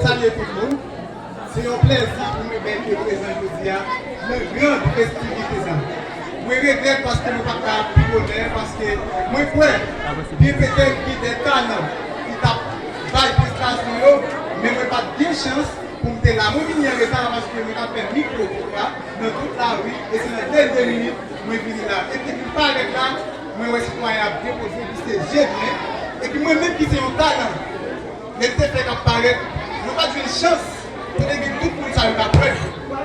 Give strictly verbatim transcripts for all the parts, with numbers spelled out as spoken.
Salye tout moun. Se yon plèzi pou mwen byen prezan jodi a nan gran festivite sa. Mwen regrèt paske mwen pa t ka pi bonè, paske mwen kwè byen petèt gen de talan ki t ap bay prestasyon yo, men mwen pa t gen chans pou m te la. Mwen vini an reta paske mwen t ap fè mikwo la nan tout lari, e se nan dènye minit mwen vini la. Epi m parèt la, mwen wè sitwayen ap depoze, li se jèn, epi mwen menm ki se yon talan. Lè l te fèk ap parèt, mwen pa t jwenn chans pou te gen tout moun sa yo t ap wè m.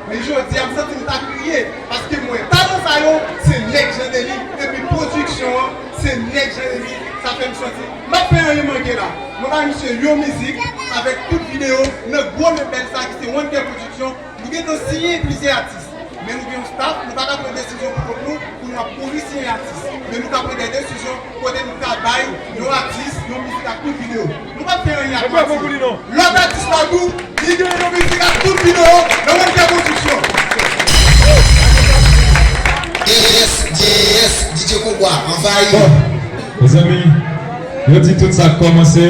Men jodi a, m santi m ta kriye, paske m wè talan sa yo, se nèg Jan Deni, epi pwodiksyon an, se nèg Jan Deni, sa fè m santi m ap fè anyen manke la. Mwen bay misye yon mizik avèk tout videyo nan gwo lebèl sa ki se One Care Production. Nou gentan siyen plizyè atis, men nou gen yon staff, nou pa ka pran desizyon pou kont nou, pou nou ap kouri siyen atis. Men nou ka pran de desizyon kote nou ka bay yon atis yon mizik ak tout videyo. Nou pa fè anyen ak manti. Lòt atis la tou, li gen yon mizik ak tout videyo nan One Care Production. Yes, yes, D J Kobwa, anvayi. Bon, mezanmi, yo di tout sa k kòmanse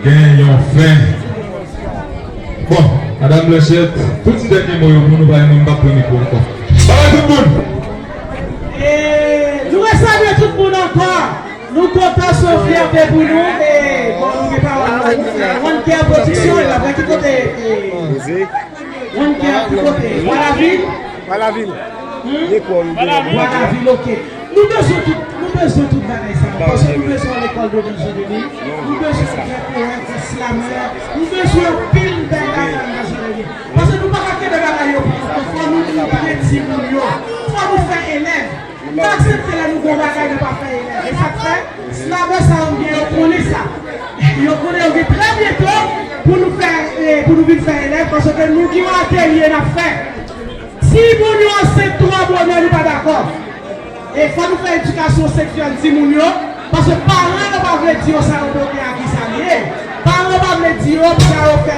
gen yon fen. Bon, Madanm Blanchette, pou di dènye mo yo pou nou, paske mwen m p ap pran mikwo ankò. Babay tout moun! E, nou resalye tout moun ankò. Nou kontan, se yon fyète pou nou. E, bon, nou gen pawòl nou pou fè. One Care Production, e, apre ki kote, e, One Care, ki kote? Bwa Lavil? Bwa Lavil. Hmm? Bwa Lavil, ok. Nou bezwen tout, nou bezwen tout bagay sa yo. Paske nou bezwen yon lekòl de Jan Deni. Nou bezwen fè powèt, fè slamè. Nou bezwen anpil bagay nan Jan Deni. Paske nou pa ka kenbe bagay yo pou nou. Fò nou montre timoun yo. Fò nou fè elèv. Nou pa aksepte lè nou gon bagay, nou pa fè elèv. E sa k fè, slamè sa yo gen, yo konnen sa. Yo konnen yo gen trè byento pou nou fè, e, pou nou vin fè elèv, paske nou gen yon atelye n ap fè. Timoun yo ansent twò bonè, nou pa dakò. E fò nou fè edikasyon seksyèl timoun yo, paske paran yo pa vle di yo sa yo pote a ki sa l ye. Paran yo pa vle di yo sa yo fè,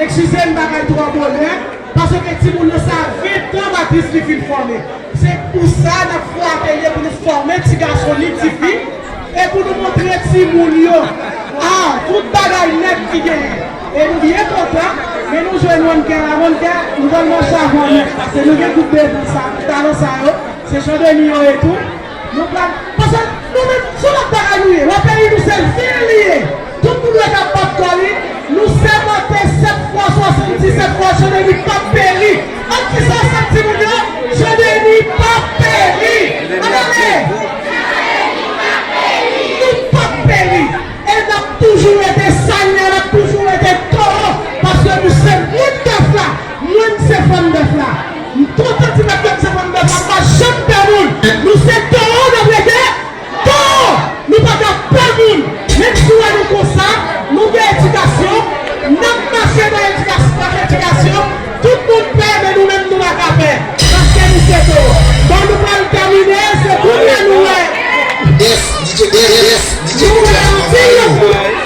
eskize m, bagay twò bonè, paske timoun nan sa ven tan Batis li fin fòme. Se pou sa n ap fè atelye pou nou fòme ti gason ni ti fi. E pou nou montre timoun yo, a, tout bagay nèt ki genyen. E nou byen kontan, men nou jwenn One Care la, One Care, nou pral mache avè w nèt, paske nou gen gwoup de talan sa yo, se Jan Deni yo ye tou. Nou pral, paske nou menm, se lòt bagay nou ye. Lòt peyi nou se vil li ye. Tout moun wè k ap bat kò li. Nou sèmante sèt fwa swasanndisèt fwa Jan Deni p ap peri. An ki sa sa timoun yo? Jan Deni p ap peri. Ann ale! Nou p ap peri. E n ap toujou rete Sanyè, n ap toujou rete towo. Paske nou se moun bèf la. Mwen, m se fanm bèf la. M kontan di bèf la, m se fanm bèf la. M pa janm pè moun. Nou se towo, n ap rete towo! Nou pa ka pè moun! Menm si w wè nou konsa, nou gen edikasyon, n ap mache nan edikasyon, nan edikasyon, tout moun pè, men nou menm nou pa ka pè, paske nou se towo. Bon, nou pral tèmine, se kounye a nou wè. Yes, D J, yes, D J, nou wè anpil lòt moun.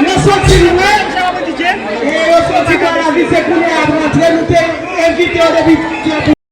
Yo soti lwen, e yo soti Bwa Lavil, se kounye a y ap rantre, nou te envite yo depi